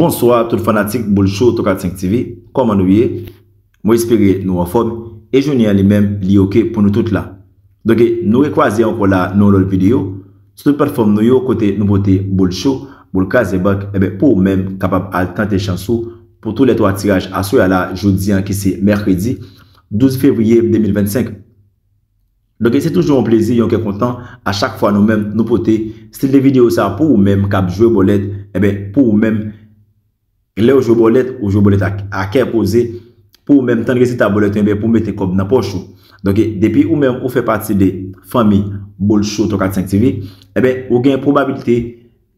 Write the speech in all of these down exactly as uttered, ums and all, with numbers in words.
Bonswa tout fanatik Boul Show twa kat senk TV, kòman nou ye? Mwen espere nou anfòm e jounen an li menm li oke pou nou tout la. Donk nou rekwaze ankò la nan yon lòt videyo sou tout platfòm nou yo kote nou pote Boul Show, Boul Kraze Bank, enben pou ou menm kapab al tante chans ou pou tou lè twa tiraj aswè a la, jodi an ki se mèkredi douz fevriye de mil vennsenk. Donk se toujou yon plezi, yon kè kontan a chak fwa nou menm nou pote stil de videyo sa pou ou menm k ap jwe bòlèt, enben pou ou menm lè w jwe bòlèt, ou jwe bòlèt ak a kè poze, pou ou menm tann rezilta bòlèt ou enben pou mete kòb nan pòch ou. Donk depi ou menm ou fè pati de fanmi Boul Show twa kat senk TV, enben ou gen pwobabilite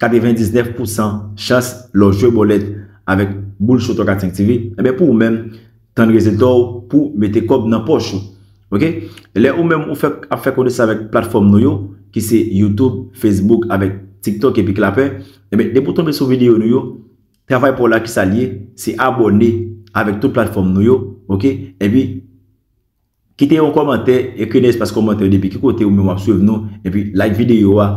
katrevendiznèf pousan chans lè w jwe bòlèt avèk Boul Show twa kat senk TV, enben pou ou menm tann rezilta w pou mete kòb nan pòch ou. Oke? Lè ou menm ou fè ap fè konesans avèk platfòm nou yo ki se YouTube, Facebook avèk TikTok epi Clapper, enben depi w tonbe sou videyo nou yo, travay pa w la ki sa l ye, se abòne avèk tout platfòm nou yo, oke? Epi kite yon kòmantè, ekri nan espas kòmantè depi ki kote ou menm w ap swiv nou, epi like videyo a,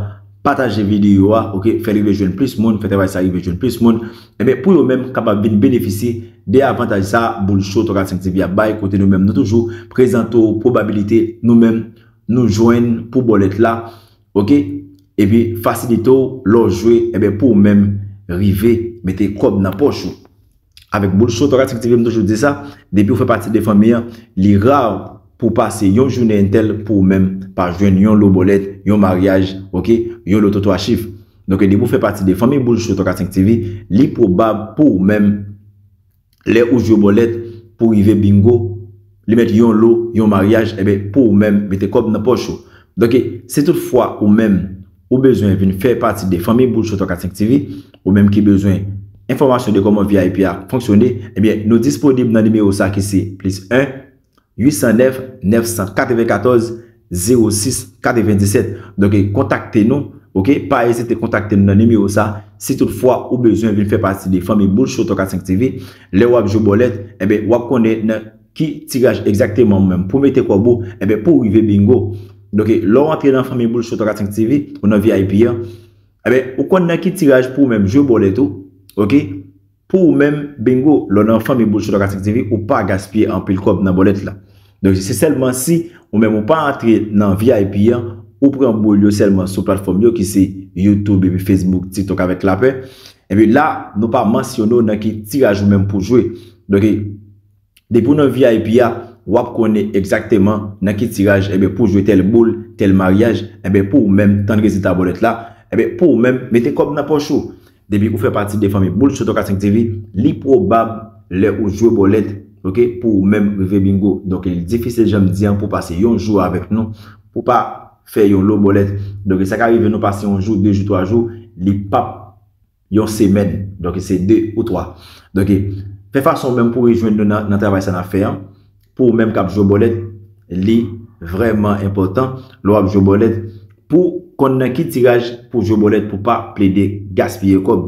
pataje videyo a, oke, fè l rive jwenn plis moun, fè travay sa rive jwenn plis moun, enben pou yo menm kapab vin benefisye de avantaj sa Boul Show twa kat senk TV ap bay, kote nou menm nou toujou prezante w pwobabilite nou menm nou jwenn pou bòlèt la, oke, epi fasilite w lè w jwe, enben pou ou menm rive mete kòb nan pòch ou. Avèk Boul Show twa kat senk TV, m toujou di sa, depi w fè pati de fanmi an, li ra pou w pase yon jounen entèl pou ou menm pa jwenn yon lo bòlèt, yon maryaj, oke, yon loto twa chif. Donk depi w fè pati de fanmi Boul Show twa kat senk TV, li pwobab pou ou menm lè ou jwe bòlèt pou rive bingo, li mèt yon lo, yon maryaj, enben pou ou menm mete kòb nan pòch ou. Donk si tout fwa ou menm ou bezwen vin fè pati de fanmi Boul Show twa kat senk TV, ou menm ki bezwen enfòmasyon de kòman VIP a fonksyone, ebyen nou disponib nan nimewo sa ki se plis en uit san nèf nèf san katrevenkatòz zewo sis katrevendiset. Donk kontakte nou, oke, pa ezite kontakte nou nan nimewo sa si tout fwa ou bezwen vin fè pati de fanmi Boul Show twa kat senk TV. Lè w ap jwe bòlèt, enben w ap konnen nan ki tiraj egzakteman ou menm pou mete kòb ou, enben pou w rive bingo. Donk lè w antre nan fanmi Boul Show twa kat senk TV ou nan VIP an, enben ou konn nan ki tiraj pou ou menm jwe bòlèt ou, oke? Pou ou menm bingo, lè w nan fanmi Boul Show twa kat senk TV, ou pa gaspiye anpil kòb nan bòlèt la. Donk se sèlman si ou menm ou pa antre nan VIP an, ou pran boul yo sèlman sou platfòm yo ki se YouTube epi Facebook, TikTok avèk Clapper, epi la nou pa mansyone w nan ki tiraj ou menm pou jwe. Donk depi w nan VIP a, w ap konnen egzakteman nan ki tiraj, enben pou jwe tèl boul, tèl maryaj, enben pou ou menm tann rezilta bòlèt la, enben pou ou menm mete kòb nan pòch ou. Depi ou fè pati de fanmi Boul Show twa kat senk TV, li pwobab lè ou jwe bòlèt, oke, pou ou menm rive bingo. Donk li difisil jan m di an pou pase yon jou avèk nou, pou pa fè yon lo bòlèt. Donk sa ka rive nou pase yon jou, de jou, twa jou, li p ap yon semèn. Donk se de ou twa. Donk fè fason menm pou rejwenn nou nan, nan travay sa n ap fè an. Pou ou menm k ap jwe bòlèt, li vrèman enpòtan lè w ap jwe bòlèt pou konn nan ki tiraj pou jwe bòlèt pou pa plede gaspiye kòb.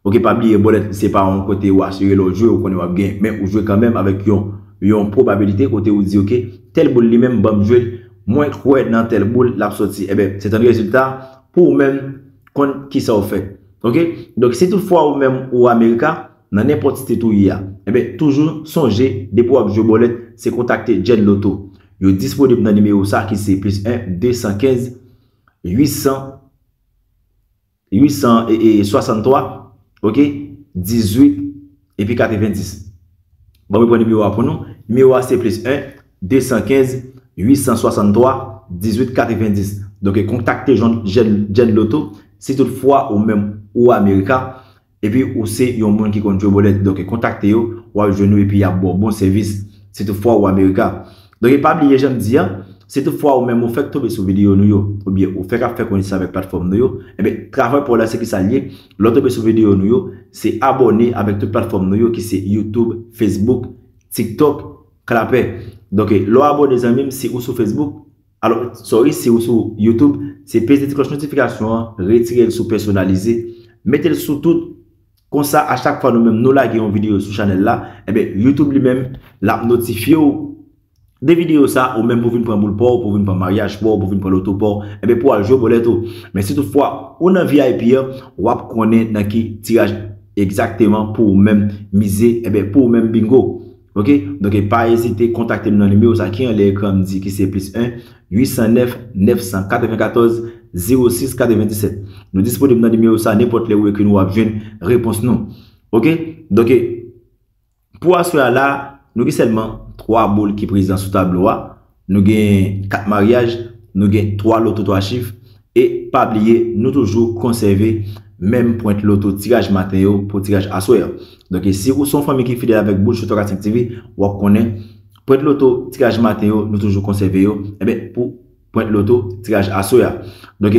Oke, pa bliye bòlèt se pa yon kote ou asire lè w jwe ou konnen w ap gen, men ou jwe kanmenm avèk yon, yon pwobabilite kote ou di oke, tèl boul li menm ban m jwe l, mwen kwè nan tèl boul l ap sòti. Enben se tann rezilta pou ou menm konn kisa w fè. Oke? Donk si tout fwa ou menm ou Amerika, nan nenpòt state ou ye a, enben toujou sonje depi w ap jwe bòlèt se kontakte Jen Loto. Yo disponib nan nimewo sa ki se plis en de san kenz uit san, uit san swasanntwa, oke, dizuit epi katrevendis. Bon, mwen pran nimewo a pou nou. Nimewo a se plis en de san kenz uit san swasanntwa dizuit katrevendis. Donk kontakte Jen, Jen Loto si tout fwa ou menm ou Amerika, epi ou se yon moun ki konn jwe bòlèt, donk kontakte yo, w ap jwenn yo epi y ap ba w bon sèvis si tout fwa ou Amerika. Donk pa bliye jan m di an, si tout fwa ou menm ou fèk tonbe sou videyo nou yo, oubyen ou fèk ap fè konesans avèk platfòm nou yo, enben travay pa w la se ki sa l ye. Lè w tonbe sou videyo nou yo, se abòne avèk tout platfòm nou yo ki se YouTube, Facebook, TikTok, Clapper. Donk lè w abòne zanmi m, si ou sou Facebook, alò, sorry, si ou sou YouTube, se peze ti klòch notifikasyon an, retire l sou pèsonalize, mete l sou tout. Konsa a chak fwa nou menm nou lage yon videyo sou chanèl la, enben YouTube li menm l ap notifye w de videyo sa, ou menm pou vin pran boul pa w, pou vin pran maryaj pa w, pou vin pran loto pa w, enben pou al jwe bòlèt ou. Men si tout fwa ou nan VIP an, w ap konnen nan ki tiraj egzakteman pou ou menm mize, enben, pou ou menm bingo. Ok? Donk, pa ezite kontakte m nan nimewo sa ki anlè ekran m di ki se plis en, uit san nèf, nèf san katrevennkatòz, zewo sis katrevenndisèt. Nou disponib nan nimewo sa, nenpòt lè ou ekri nou, w ap jwenn repons nou. Ok? Donk, pou aswè a la, nou gen sèlman twa boul ki prezan sou tablo a. Nou gen kat maryaj, nou gen twa loto twa chif, e pa bliye, nou toujou konsève menm pwent loto tiraj maten yo pou tiraj aswè a. Donk, si ou se yon fanmi ki fidèl avèk Boul Show twa kat senk T V, w ap konnen pwent loto tiraj maten yo, nou toujou konsève yo, enben, pou pwent loto tiraj aswè a. Donk,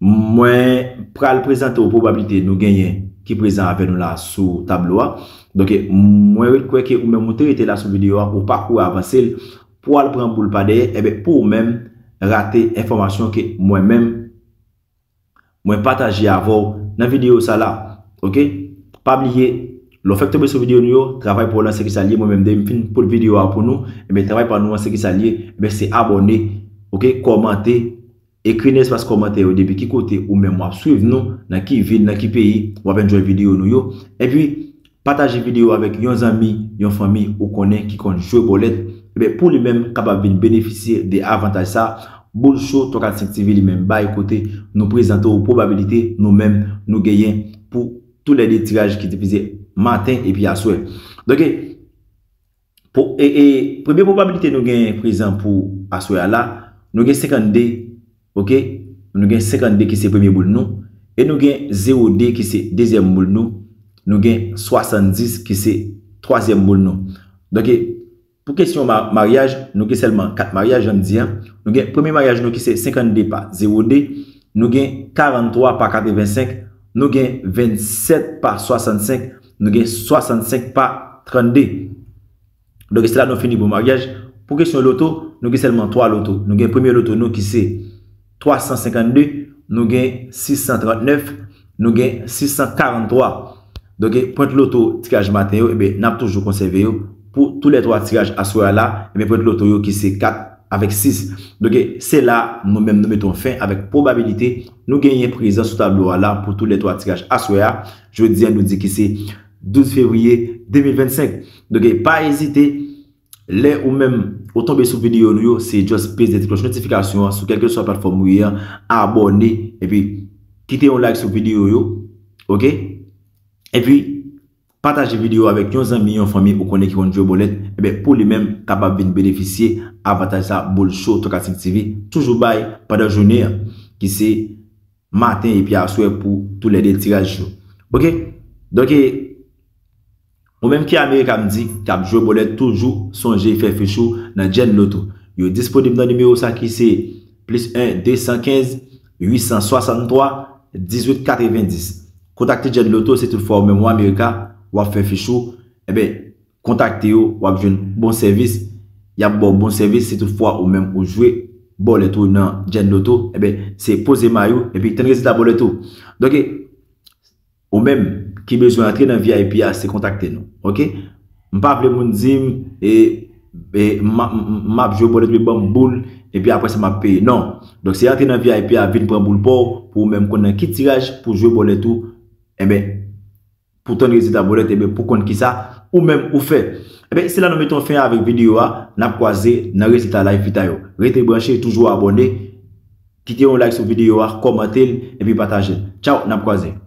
mwen pral prezante w pwobablite nou genyen ki prezan avè nou la sou tablo a. Donk, mwen ret kwè ke ou menm ou te rete la sou videyo a, ou pa kouri avanse l pou al pran boul pa dèyè, enben, pou ou menm rate enfòmasyon ke mwen menm mwen pataje avè w nan videyo sa la. Ok? Pa bliye, lè w fèk tonbe sou videyo nou yo, travay pa w lan se ki sa l ye, mwen menm depi m fin pote videyo a pou nou, enben, travay pa nou an se ki sa l ye, enben, se abòne, ok, kòmante, ekri nan espas kòmantè yo depi ki kote ou menm w ap swiv nou, nan ki vil, nan ki peyi w ap enjoy videyo nou yo. Epi, pataje videyo avèk yon zanmi, yon fanmi ou konnen ki konn jwe bòlèt, enben, pou li menm kapab vin benefisye de avantaj sa, Boul Show twa kat senk T V li menm bay kote nou prezante w pwobabilite nou menm nou genyen pou toulède tiraj ki difize maten epi aswè. Donk, pou, e, e, premye pwobabilite nou gen prezan pou aswè a la, nou gen senkannde, ok? Nou gen senkannde ki se premye boul nou, e nou gen zewo de ki se dezyèm boul nou, nou gen swasanndis ki se twazyèm boul nou. Donk, pou kesyon ma-, maryaj, nou gen sèlman kat maryaj, jan m di an. Nou gen premye maryaj nou ki se senkannde pa zewo de, nou gen karanntwa pa katrevensenk, nou gen vennsèt pa swasannsenk, nou gen swasannsenk pa trannde. Donk, se la nou fini pou maryaj. Pou kesyon loto, nou gen sèlman twa loto. Nou gen premye loto nou ki se twa san senkannde, nou gen sis san trannèf, nou gen sis san karanntwa. Donk, pwent loto tiraj maten yo, enben, n ap toujou konsève yo pou toulètwa tiraj aswè a la, enben, pwent loto yo ki se kat avèk sis. Donk, se la nou menm nou mete yon fen avèk pwobabilite nou genyen prezan sou tablo a la pou toulètwa tiraj aswè a. Jodi a, nou di ki se douz fevriye de mil vennsenk. Donk, pa ezite, lè ou menm ou tonbe sou videyo nou yo, se just peze ti klòch notifikasyon an sou kèlkeswa platfòm ou ye an, abòne, epi kite yon like sou videyo yo, ok? Epi, pataje videyo avèk yon zanmi, yon fanmi ou konnen ki konn jwe bòlèt, enben, pou li menm kapab vin benefisye avantaj sa Boul Show twa kat senk T V toujou bay pandan jounen an, ki se maten epi aswè pou toulède tiraj yo. Ok? Donk, ou menm ki Amerika, m di, k ap jwe bòlèt, toujou sonje fè fich ou nan Gen Lotto. Yo disponib nan nimewo sa ki se plis en de san kenz, uit san swasanntwa, dizuit katrevendis. Kontakte Gen Lotto, si toutfwa ou menm ou Amerika, w ap fè fich ou, enben, kontakte yo, w ap jwenn bon sèvis, y ap ba w bon sèvis si toutfwa ou menm ou jwe bòlèt ou nan Gen Lotto, enben, se poze may ou, epi tann rezilta bòlèt ou. Donk, ou menm ki bezwen antre nan V I P a, se kontakte nou, ok? M pa vle moun di m, e, e, m, m, m ap jwe bòlèt, epi ban m boul, epi apre sa m ap peye. Non. Donk, se antre nan V I P a, vin pran boul pa w, pou ou menm konn nan ki tiraj pou jwe bòlèt ou, enben, pou tann rezilta bòlèt, enben, pou konn kisa ou menm ou fè. Enben, se la nou mete yon fen avèk videyo a, n ap kwaze nan rezilta live pita yo. Rete branche, toujou abòne, kite yon like sou videyo a, kòmante l, epi pataje l. Tchaw, n ap kwaze.